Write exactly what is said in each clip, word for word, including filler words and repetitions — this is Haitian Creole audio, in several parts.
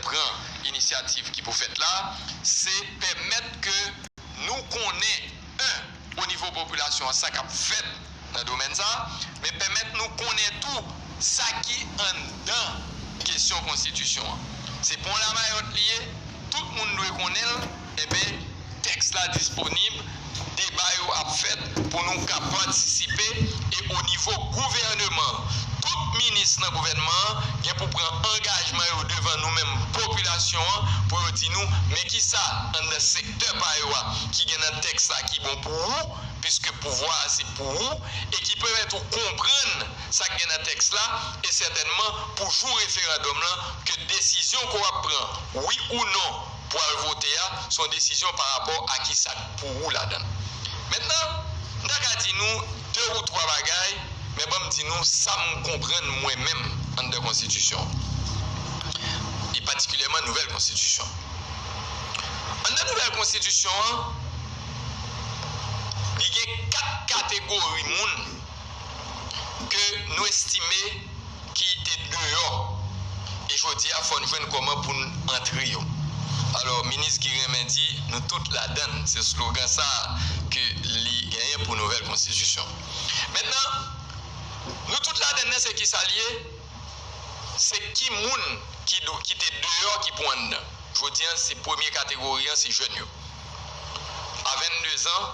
pran inisyativ ki pou fèt la, se pèmèt ke nou konnen, en, o nivo popilasyon an, sa k ap fèt nan domèn sa, men pèmèt nou konnen tou sa ki anndan kesyon konstitisyon an. Se pa yon lamayòt li ye, tout moun dwe konnen l, enben, tèks la disponib, deba yo ap fèt pou nou ka patisipe, e o nivo gouvèneman, tout minis nan gouvènman an gen pou pran angajman yo devan nou menm popilasyon an pou yo di nou, men kisa anndan sektè pa yo a ki gen nan tèks la ki bon pou ou, piske pouvwa a se pou ou, e ki pèmèt ou konprann sa k gen nan tèks la, e sètènman pou jou referandòm lan, ke desizyon ke w ap pran, wi ou non, pou al vote a, se yon desizyon pa rapò a kisa k pou ou ladan l. Mentnan, m ta ka di nou de ou twa bagay, men ban m di nou sa m konprann mwen menm anndan konstitisyon an, e patikilyèman nouvèl konstitisyon an. Anndan nouvèl konstitisyon an, li gen kat kategori moun ke nou estime ki te deyò. E jodi a, fò n jwenn kòman pou n antre yo. Alò, minis Guy renmen di, nou tout ladann. Se slogan sa a ke li genyen pou nouvèl konstitisyon. Mentnan, nou tout ladann nan, se ki sa l ye? Se ki moun ki, dwe- ki te deyò ki pou anndan. Jodi a, se premye kategori an, se jèn yo. A vennde zan,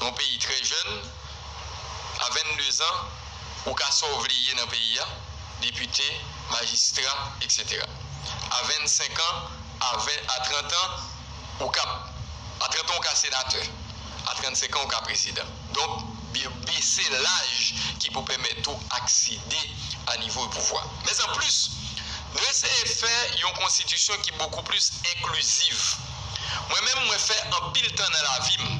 yon peyi trè jèn, a vennde zan, ou ka sa w vle ye nan peyi a, depite, majistra, etsetera. A vennsenk an, a ven, a trant an, ou ka, a trant an, ou ka senatè. A trannsenk an, ou ka prezidan. Donk, be- bese laj ki pou pèmèt ou aksede a nivo pouvwa. Men anplis, nou eseye fè yon konstitisyon ki bokou plis enkliziv. Mwen menm, mwen fè anpil tan nan lavi m,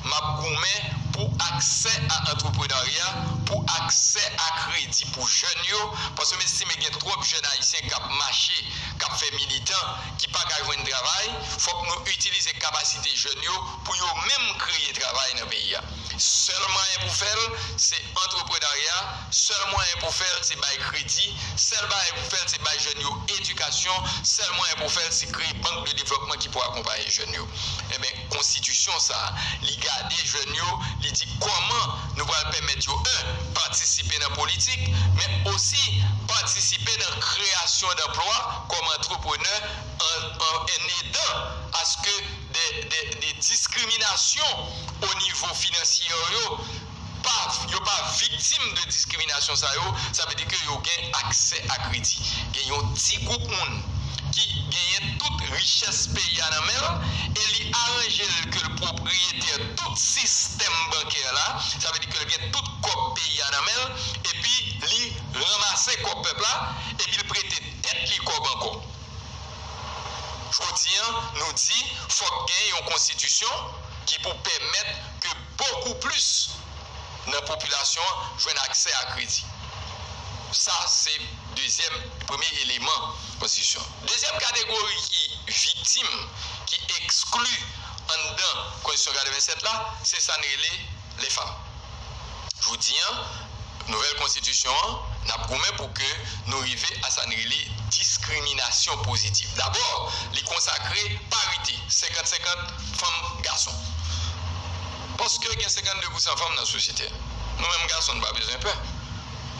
m ap goumen pou aksè a antreprenarya, pou aksè a kredi pou jèn yo, paske m estime gen twòp jèn ayisyen k ap mache, k ap fè militan, ki pa ka jwenn travay. Fòk nou itilize kapasite jèn yo pou yo menm kreye travay nan peyi a. Sèl mwayen pou fè l, se antreprenarya. Sèl mwayen pou fè l, se bay kredi. Sèl bagay pou fè l, se bay jèn yo edikasyon. Sèl mwayen pou fè l, se kreye bank de devlòpman ki pou akonpaye jèn yo. Enben, konstitisyon sa a, li gade jèn yo, li di kòman nou pral pèmèt yo, en, patisipe nan politik, men osi patisipe nan kreyasyon danplwa kòm antreprenè, an, an, en edan aske de, de, de diskriminasyon o nivo finansye yo pa, yo pa viktim de diskriminasyon sa yo, sa vle di ke yo gen aksè a kredi. Gen yon ti gwoup moun ki genyen tout richès peyi a nan men l, e li aranje l ke l pwopriyetè tout sistèm bankè la, sa vle di ke l gen tout kòb peyi a nan men l, epi li ranmase kòb pèp la, epi l prete tèt li kòb ankò. Jodi a, nou di, fòk gen yon konstitisyon ki pou pèmèt ke bokou plis nan popilasyon an jwenn aksè a kredi. Sa se dezyèm, premye eleman konstitisyon. Dezyèm kategori ki viktim, ki ekskli anndan konstitisyon katrevennsèt la, se sa n rele les femmes. Jodi a, nouvèl konstitisyon an, n ap goumen pou ke nou rive a sa n rele diskriminasyon pozitif. Dabò, li konsakre parite, senkant senkant, fanm, gason. Paske gen senkannde pousan fanm nan sosyete. Nou menm gason, nou pa bezwen pè.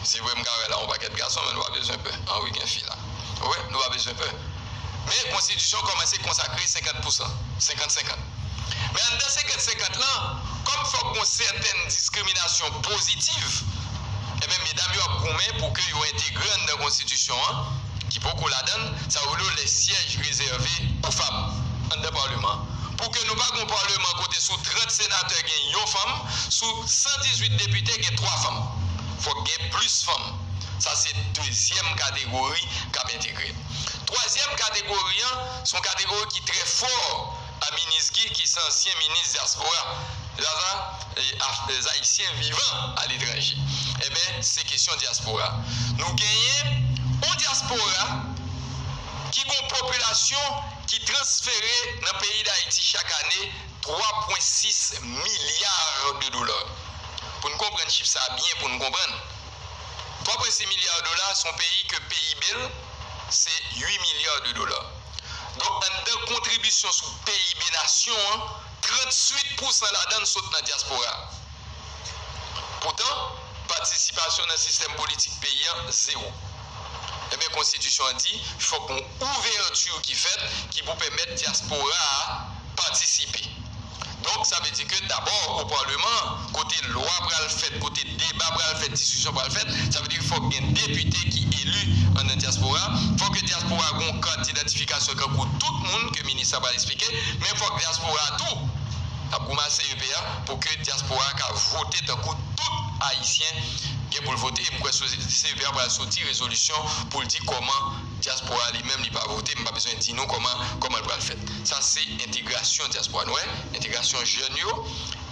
Se vre, m ka wè la yon pakèt gason, men nou pa bezwen pè. An wi, gen fi la. Wi, nou pa bezwen pè. Men konstitisyon kòmanse konsakre senkant pousan, senkant senkant. Men anndan senkant senkant lan, kòm fòk gon sètèn diskriminasyon pozitiv, enben, medam yo ap goumen pou ke yo entegre anndan konstitisyon an, ki poko ladan l, sa yo rele les sièges réservés aux femmes anndan palman an. Pou ke nou pa gon palman kote sou trant senatè gen yon fanm, sou san dizuit depite gen twa fanm. Fòk gen plis fanm. Sa se dezyèm kategori k ap entegre. Twazyèm kategori an, se yon kategori ki trè fò a minis Guy, ki se ansyen minis dyaspora, Zaza, e, af-, e, Ayisyen vivan aletranje. Enben, se kesyon dyaspora. Nou genyen yon dyaspora ki gon popilasyon ki transfere nan peyi Dayiti chak ane twa pwen sis milya de dola. Pou n konprann chif sa a byen, pou n konprann. Twa pwen sis milya dola, se yon peyi ke P I B l, se uit milya de dola. kontribisyon sou P I B nasyon an, tranntuit pousan ladan l sot nan dyaspora. Poutan, patisipasyon nan sistèm politik peyi an, zewo. Ebyen, konstitisyon an di, fòk yon ouvèti ki fèt ki pou pèmèt dyaspora a patisipe. Donk, sa vle di ke dabò, o Palman, kote lwa pral fèt, kote deba pral fèt, diskisyon pral fèt, sa vle di ke fòk gen depite ki eli anndan dyaspora, fòk ke dyaspora gen yon kat idantifikasyon kankou tout moun ke minis la pral eksplike, men fòk dyaspora tou ap goumen a C E P a pou ke dyaspora ka vote tankou tout Ayisyen gen pou l vote. M kwè sou C E P a pral soti rezolisyon pou l di kòman dyaspora li menm li pa vote. M pa bezwen di nou kòman, kòman l pral fèt. Sa se entegrasyon dyaspora. Nou wè, entegrasyon jèn yo,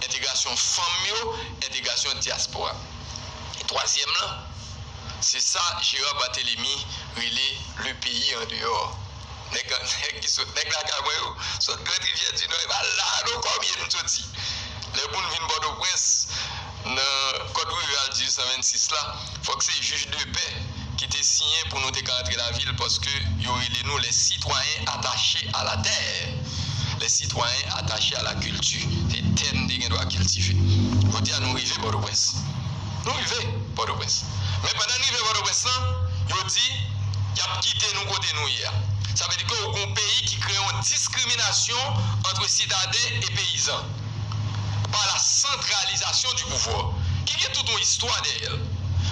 entegrasyon fanm yo, entegrasyon dyaspora. E twazyèm lan, se sa Gérard Barthélemy rele le pays en dehors. Nèg, nèg ki sot, nèg lakay mwen yo, sot Grand Rivière du Nord, e pa la non kòmye m soti. Lè pou n vin Pòtoprens, nan Code Rural dizuit san vennsis la, fòk se jij de pè ki te siyen pou nou te ka antre lavil, paske yo rele nou les citoyens attachés à la terre, les citoyens attachés à la culture. Se tè n te gen dwa kiltive. Jodi a, nou rive Pòtoprens. Nou rive Pòtoprens. Men pandan n rive Pòtoprens lan, yo di y ap kite nou kote nou ye a. Sa vle di ke ou gen yon peyi ki kreye yon diskriminasyon ant sitaden e peyizan pa la santralizasyon di pouvwa, ki gen tout yon istwa dèyè l.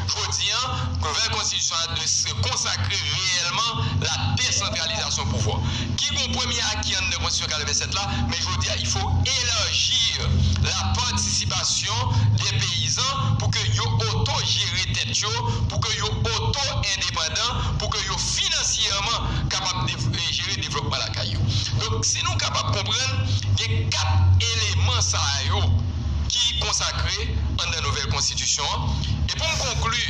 Jodi a, nouvèl konstitisyon an dwe se konsakre reyèlman la décentralisation pouvwa. Ki gen yon premye aki anndan konstitisyon katrevensèt la, men jodi a, il faut élargir la participation des paysans pou ke yo oto jere tèt yo, pou ke yo oto endepandan, pou ke yo finansyèman kapab dev- jere devlopman lakay yo. Donk, si nou kapab konprann, gen kat eleman sa yo ki konsakre anndan nouvèl konstitisyon an. E pou m konkli,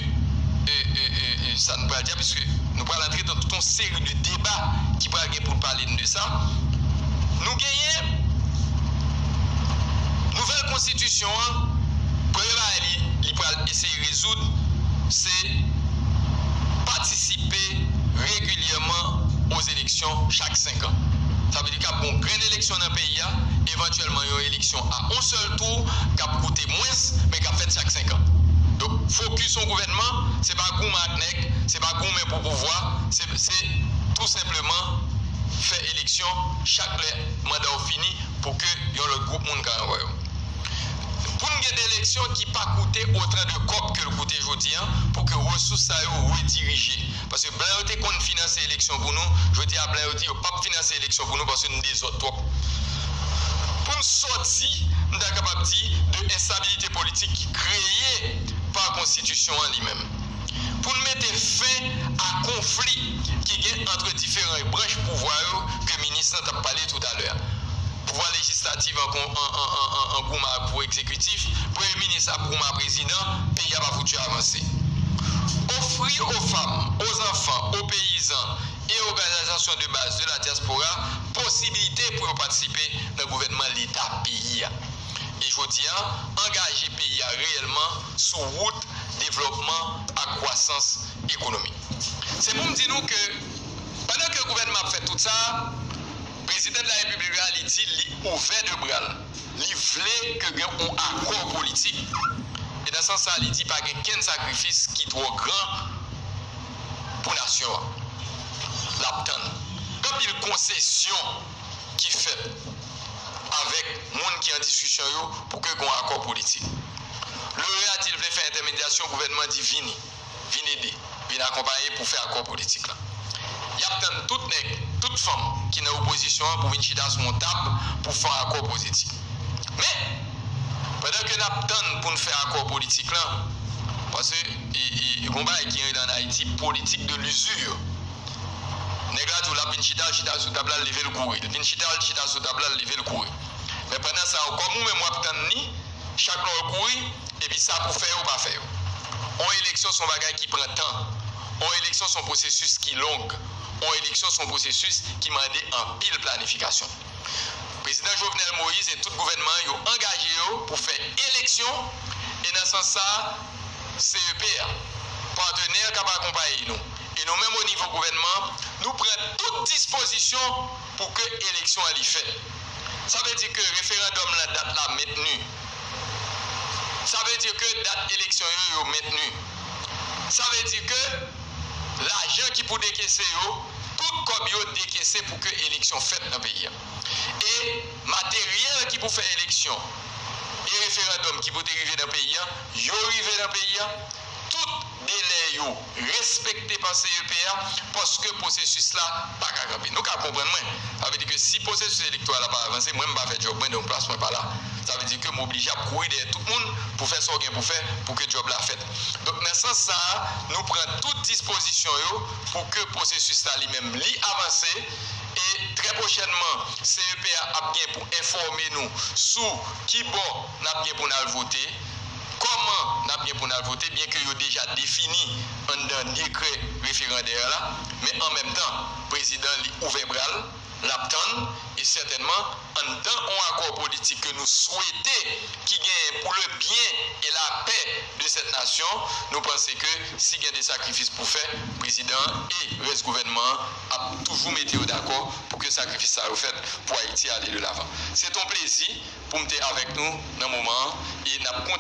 e, e, e, e, sa n pral di a, piske nou pral antre nan tout yon seri de deba ki pral gen pou n pale n de sa. Nou genyen nouvèl konstitisyon an, premye bagay li, li pral eseye rezoud, se patisipe regilyèman aux élections chak senk an. Sa vle di k ap gen yon grenn eleksyon nan peyi a, evantyèlman yon eleksyon a yon sèl tou, k ap koute mwens, men k ap fèt chak senk an. Donk, fokis yon gouvènman, se pa goumen ak nèg, se pa goumen pou pouvwa, se, se tou senpleman fè eleksyon chak lè manda w fini pou ke yon lòt gwoup moun ka ranvwaye w. Pou n gen de eleksyon ki pa koute otan de kòb ke l koute jodi a, pou ke resous sa yo redirije. Paske blan yo te konn finanse eleksyon pou nou, jodi a blan yo di yo p ap finanse eleksyon pou nou paske n dezòd twòp. Pou n sòti, m ta kapab di, de enstabilite politik ki kreye pa konstitisyon an li menm. Pou n mete fen a konfli ki gen ant diferan branch pouvwa yo ke minis lan t ap pale toutalè a. Pouvwa lejislatif an, an, an, an, an goumen ak pouvwa egzekitif, premye minis ap goumen ak prezidan, peyi a pa fouti avanse. Ofri aux femmes, aux enfants, aux paysans et aux organisations de base de la diaspora posibilite pou yo patisipe nan gouvènman Leta peyi a. E jodi a, angaje peyi a reyèlman sou wout devlòpman ak kwasans ekonomik. Se pou m di nou ke pandan ke gouvènman ap fè tout sa, Prezidan de la Repiblik la, li di li ouvè de bra l. Li vle ke gen yon akò politik. E nan sans sa, li di pa gen kenn sakrifis ki twò gran pou nasyon an. L ap tann. Gen anpil konsesyon ki fèt avèk moun ki an diskisyon yo pou ke gen yon akò politik. Lorea di l vle fè entèmedyasyon, gouvènman di vini. Vin ede, vin akonpaye pou fè akò politik la. Y ap tann tout nèg, tout fanm ki nan opozisyon an pou vin chita sou yon tab pou fè yon akò politik. Men, pandan ke n ap tann pou n fè akò politik lan, paske e, e, e gon bagay ki rele ann Ayiti politik de l'usure. Nèg la di w l ap vin chita, l chita sou tab la, l leve l kouri. L vin chita, l chita sou tab la, l leve l kouri. Men pandan sa, kòm ou menm w ap tann li, chak lè w kouri, epi sa pou fè yo, pa fè yo. On eleksyon se yon bagay ki pran tan. On eleksyon se yon pwosesis ki long. On eleksyon se yon pwosesis ki mande anpil planifikasyon. Prezidan Jovenel Moïse e tout gouvènman an, yo angaje yo pou fè eleksyon, e nan sans sa, C E P a, patnè k ap akonpaye nou, e nou menm o nivo gouvènman, nou pran tout dispozisyon pou ke eleksyon an li fèt. Sa vle di ke referandòm lan dat la mentni. Sa vle di ke dat eleksyon yo, yo mentni. Sa vle di ke lajan ki pou dekese yo, tout kòb yo dekese pou ke eleksyon fèt nan peyi a. E materyèl ki pou fè eleksyon e referandòm ki pou te rive nan peyi a, yo rive nan peyi a. Tout delè yo respekte pa C E P a, paske pwosesis la pa ka kanpe. Nou ka konprann mwen. Sa vle di ke si pwosesis elektoral la pa avanse, mwen m pa fè djòb mwen, donk plas mwen pa la. Sa vle di ke m oblije ap kouri dèyè tout moun pou fè sa w gen pou fè pou ke djòb la fèt. Donk nan sans sa a, nou pran tout dispozisyon yo pou ke pwosesis la li menm li avanse. E trè pwochènman, C E P a ap gen pou enfòme nou sou ki bò n ap gen pou n al vote, kòman n ap gen pou n al vote, byen ke yo deja defini anndan dekrè referandè la, men an menm tan, prezidan li ouvè bra l, l ap tann, e sètènman, anndan yon akò politik ke nou swete ki genyen pour le bien et la paix de cette nation, nou panse ke si gen de sakrifis pou fè, prezidan an e rès gouvènman an ap toujou mete yo dakò pou ke sakrifis sa yo fèt pou Ayiti ale de lavan. Se t on plezi pou m te avèk nou nan moman an e n ap kontinye